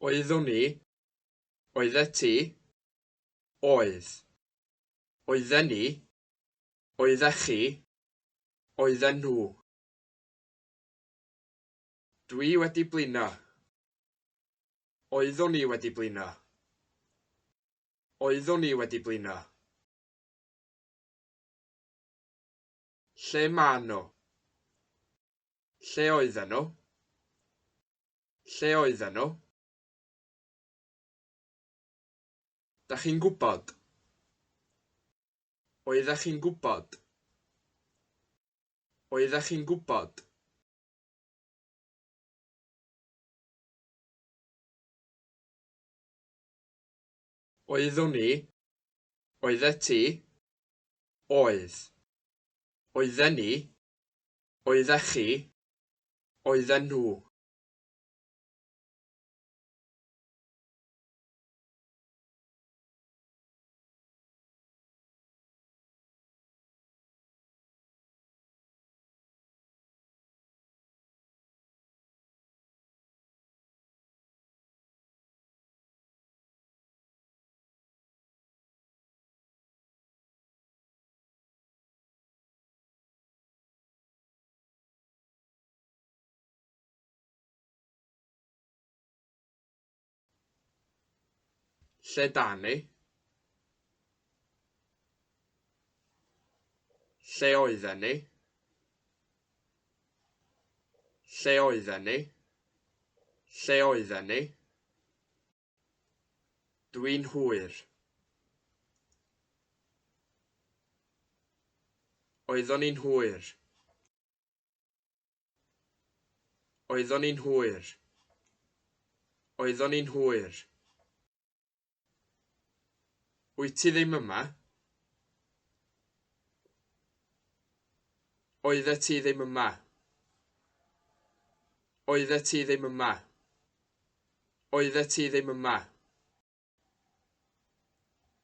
Oeddwn i. Oeddet ti. Oedd. Oedden ni. Oeddech chi. Oedden nhw. Dwi wedi blino. Oeddwn i wedi blino. Oeddwn i wedi blino. Lle maen nhw? Lle oedden nhw? Lle oedden nhw? Dach chi'n gwybod? Oeddech chi'n gwybod? Oeddech chi'n gwybod? Oeddwn i. Oeddet ti. Oedd. Oedden ni. Oeddech chi. Oedden nhw. Lle 'dan ni? Lle oedden ni? Lle oedden ni? Lle oedden ni? Dwi'n hwyr. Oeddwn i'n hwyr. Oeddwn i'n hwyr. Oeddwn i'n hwyr. Wyt ti ddim yma? Oeddet ti ddim yma. Oeddet ti ddim yma. Oeddet ti ddim yma.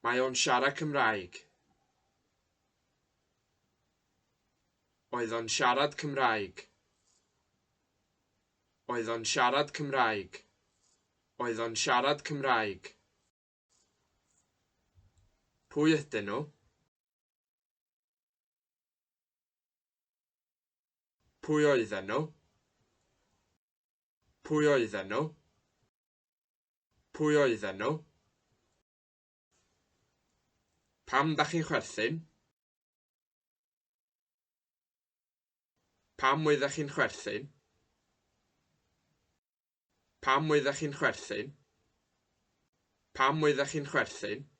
Mae o'n siarad Cymraeg. Oedd o'n siarad Cymraeg. Oedd o'n siarad Cymraeg. Oedd o'n siarad Cymraeg. Pwy ydyn nhw? Pwy oedden nhw? Pwy oedden nhw? Pwy oedden nhw? Pam dach chi'n chwerthin? Pam oeddech chi'n chwerthin? Pam oeddech chi'n chwerthin? Pam oeddech chi'n chwerthin?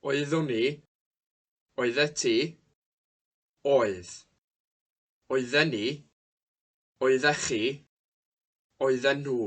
Oeddwn i. Oeddet ti. Oedd. Oedden ni. Oeddech chi. Oedden nhw.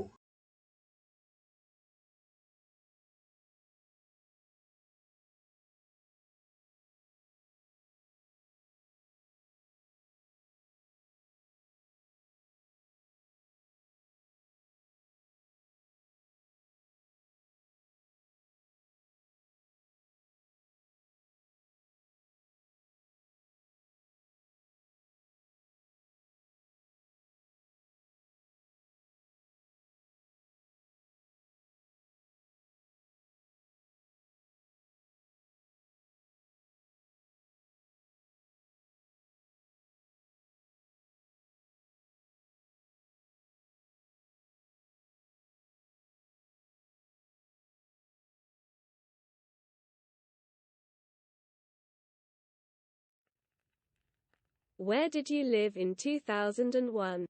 Where did you live in 2001?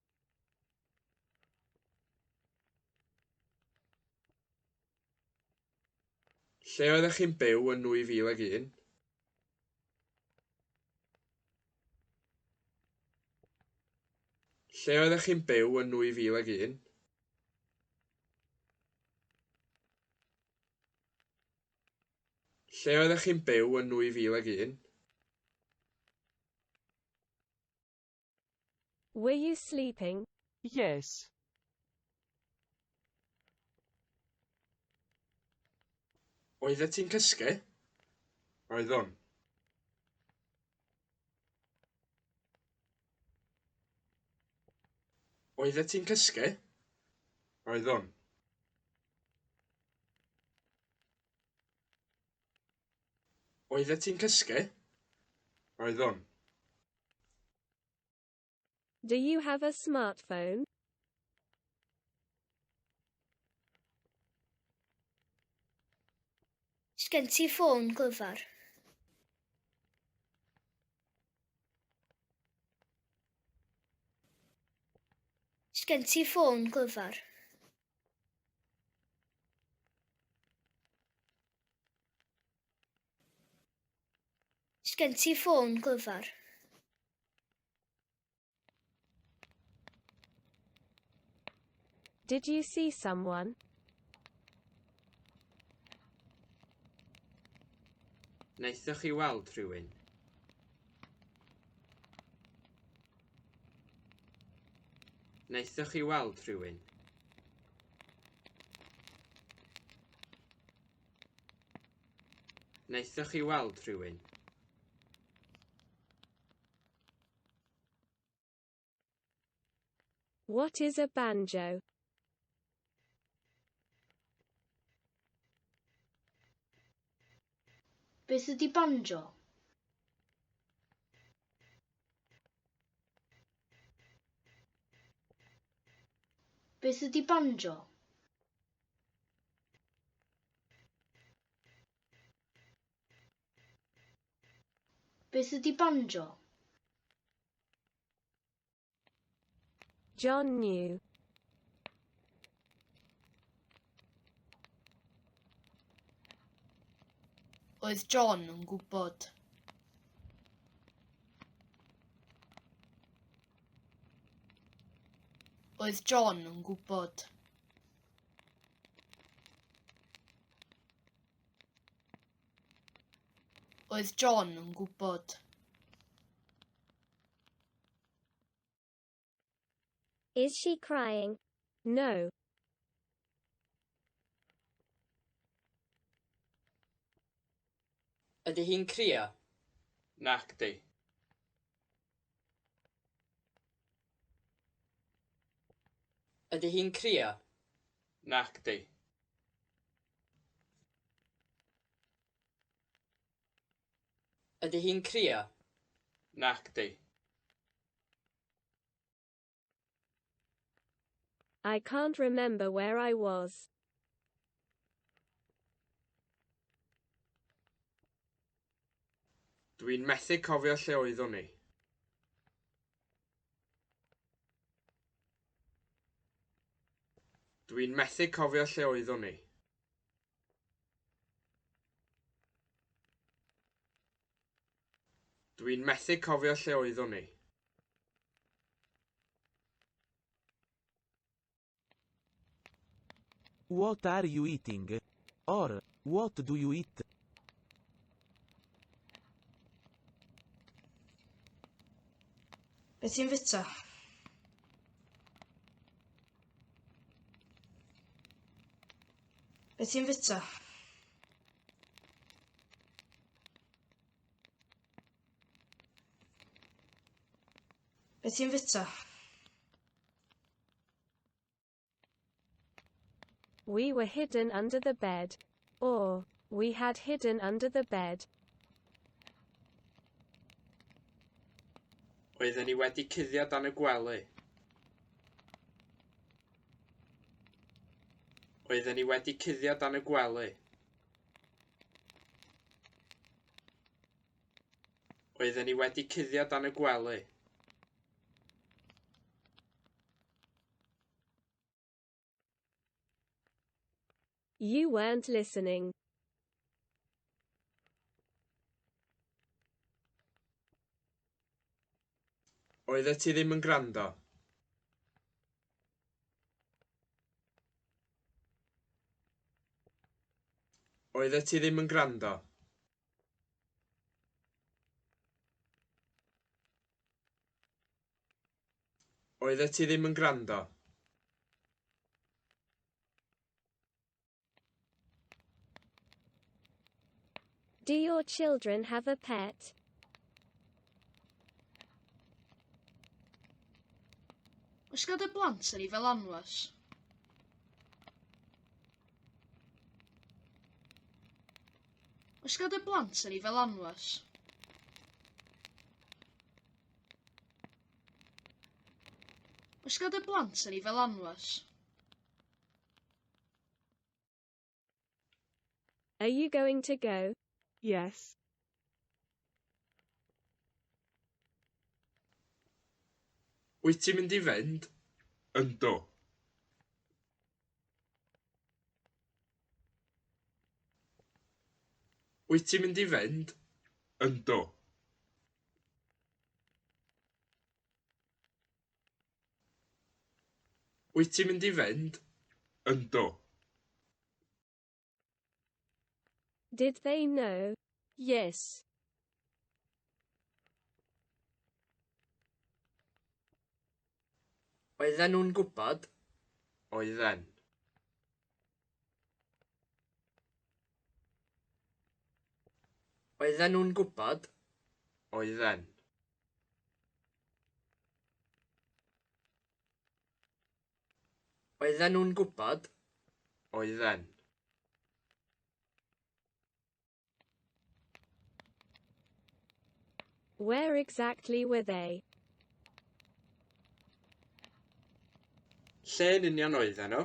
Lle oeddech chi'n byw yn 2001? Lle oeddech chi'n byw yn 2001? Lle oeddech chi'n byw yn 2001? Were you sleeping? Yes. Oeddet ti'n cysgu? Oeddwn. Oeddet ti'n cysgu? Oeddwn. Oeddet ti'n cysgu? Oeddwn. Do you have a smartphone? Sgen ti ffôn glyfar? Sgen ti ffôn glyfar? Sgen ti ffôn glyfar? Did you see someone? Wnaethoch chi weld rhywun? Wnaethoch chi weld rhywun? Wnaethoch chi weld rhywun? What is a banjo? Beth ydy banjo? Beth ydy banjo? Beth ydy banjo? John knew. Oedd John yn gwybod. Oedd John yn gwybod. Oedd John yn gwybod. Is she crying? No. Ydy hi'n crio? Nacdi. Ydy hi'n crio? Nacdi. Ydy hi'n crio? Nacdi. I can't remember where I was. Dwi'n methu cofio lle oeddwn i. Dwi'n methu cofio lle oeddwn i. Dwi'n methu cofio lle oeddwn i. What are you eating? Or, what do you eat? Be ti'n fita? Be ti'n fita? Be ti'n fita? We were hidden under the bed. Or, we had hidden under the bed. Oedden ni wedi cuddio dan y gwely. Oedden ni wedi cuddio dan y gwely. Oedden ni wedi cuddio dan y gwely. You weren't listening. Oeddet ti ddim yn gwrando. Oeddet ti ddim yn gwrando. Oeddet ti ddim yn gwrando. Do your children have a pet? Oes gan dy blant ynni fel anwes? Oes gan dy blant ynni fel anwes? Oes gan dy blant ynni fel anwes? Are you going to go? Yes. Wyt ti'n mynd i fynd? Yndw. Wyt ti'n mynd i fynd? Yndw. Wyt ti'n mynd i fynd? Yndw. Did they know? Yes. Oedden nhw'n gwybod? Oedden. Oedden nhw'n gwybod? Oedden. Oedden nhw'n gwybod? Oedden. Where exactly were they? Lle yn union oedden nhw?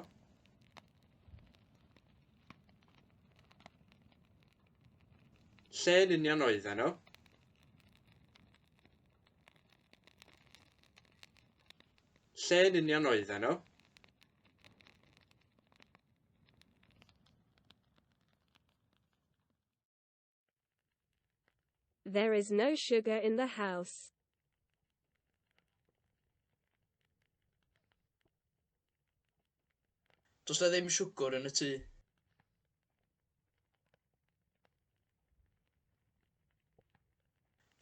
Lle yn union oedden nhw? Lle yn union oedden nhw? There is no sugar in the house. Does 'na ddim siwgr yn y tŷ.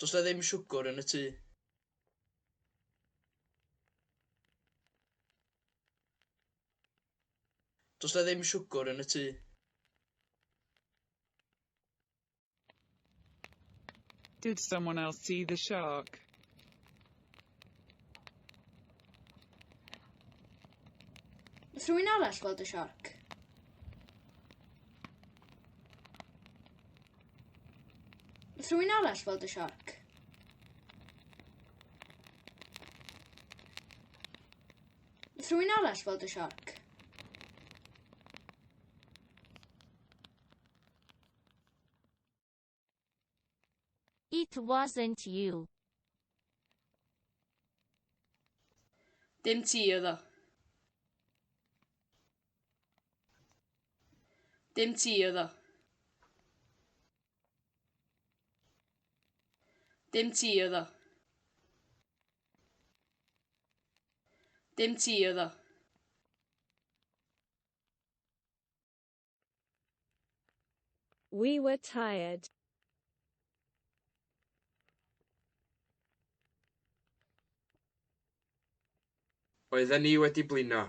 Does 'na ddim siwgr yn y tŷ. Does 'na ddim siwgr yn y tŷ. Did someone else see the shark? Nath rhywun arall weld y siarc? Nath rhywun arall weld y siarc? Nath rhywun arall weld y siarc? It wasn't you. Dim ti oedd o. Dim ti oedd o. Dim ti oedd o. Dim ti oedd o. We were tired. Oedden ni wedi blino.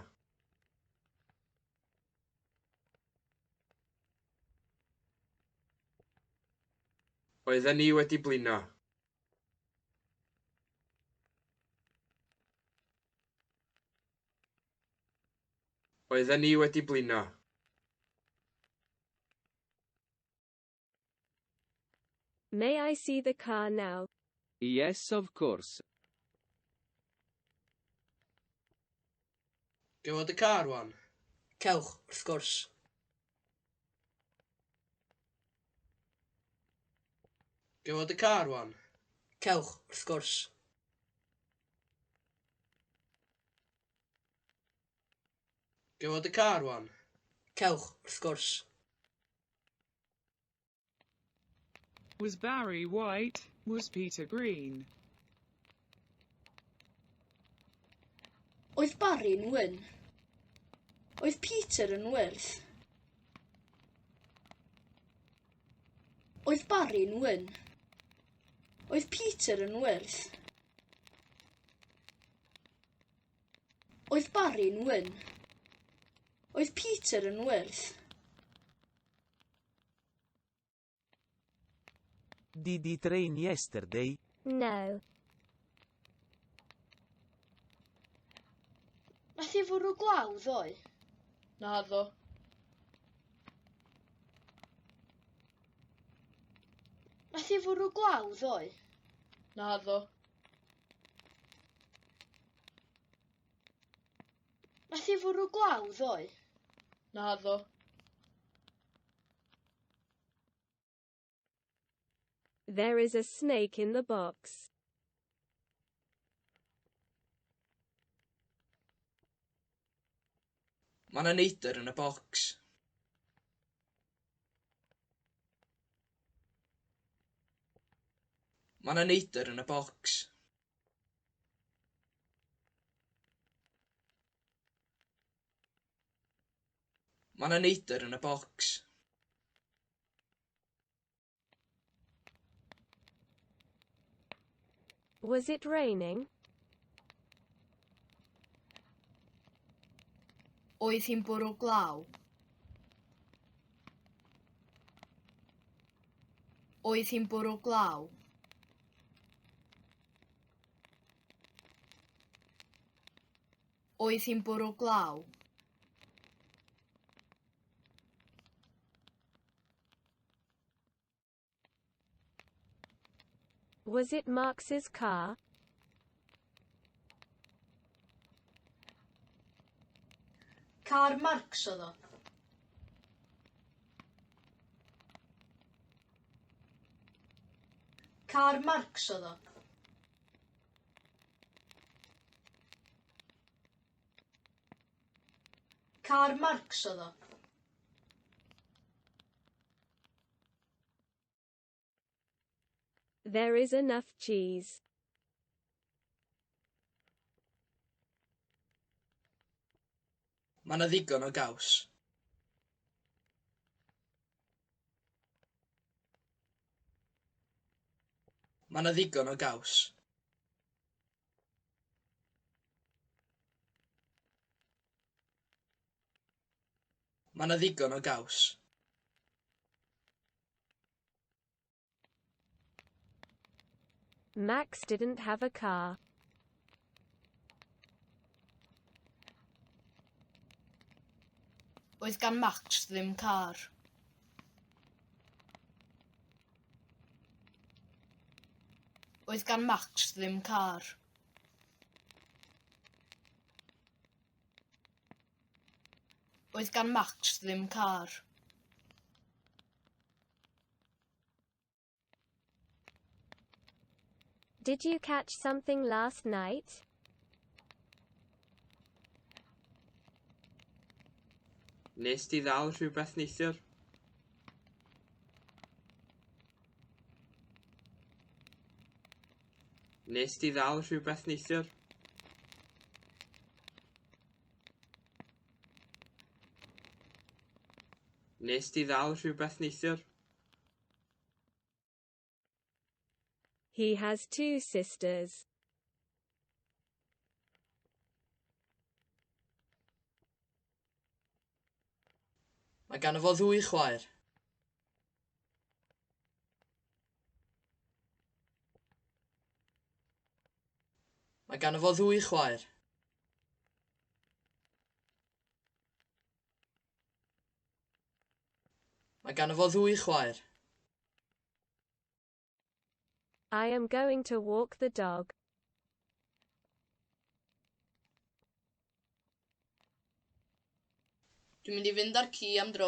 Oedden ni wedi blino. Oedden ni wedi blino. May I see the car now? Yes, of course. Ga i weld y car rwan? Cewch, wrth gwrs. Ga i weld y car rwan? Cewch, wrth gwrs. Ga i weld y car rwan? Cewch, wrth gwrs. Was Barry white? Was Peter green? Oedd Barry'n wyn? Oedd Peter yn wyrdd? Oedd Barry'n wyn? Oedd Peter yn wyrdd? Oedd Barry'n wyn? Oedd Peter yn wyrdd? Did it rain yesterday? No. Nath hi fwrw glaw ddoe? Naddo. Nath hi fwrw glaw ddoe? Naddo. Nath hi fwrw glaw ddoe? Naddo. There is a snake in the box. Mae 'na neidr yn y bocs. Mae 'na neidr yn y bocs. Mae 'na neidr yn y bocs. Was it raining? Oedd hi'n bwrw glaw? Oedd hi'n bwrw glaw? Oedd hi'n bwrw glaw? Was it Marx's car? Car Marx oedd o. Car Marx oedd o. Car Marx oedd o. There is enough cheese. Mae 'na ddigon o gaws. Mae 'na ddigon o gaws. Mae 'na ddigon o gaws. Max didn't have a car. Oedd gan Max ddim car. Oedd gan Max ddim car. Oedd gan Max ddim car. Did you catch something last night? Nes di ddal rhywbeth neithiwr? Nes di ddal rhywbeth neithiwr? Nes di ddal rhywbeth neithiwr? He has two sisters. Mae ganddo fo ddwy chwaer. Mae ganddo fo ddwy chwaer. Mae ganddo fo ddwy chwaer. I am going to walk the dog. Dwi'n mynd i fynd â'r ci am dro.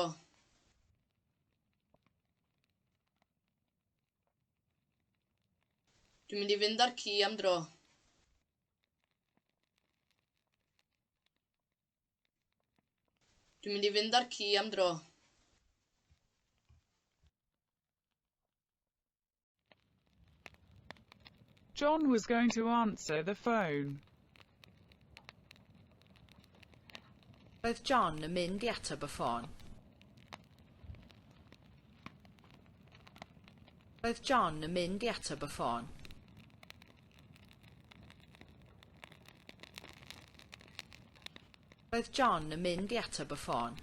Dwi'n mynd i fynd â'r ci am dro. Dwi'n mynd i fynd â'r ci am dro. John was going to answer the phone. Roedd John yn mynd i ateb y ffôn. Roedd John yn mynd i ateb y ffôn. Roedd John yn mynd i ateb y ffôn.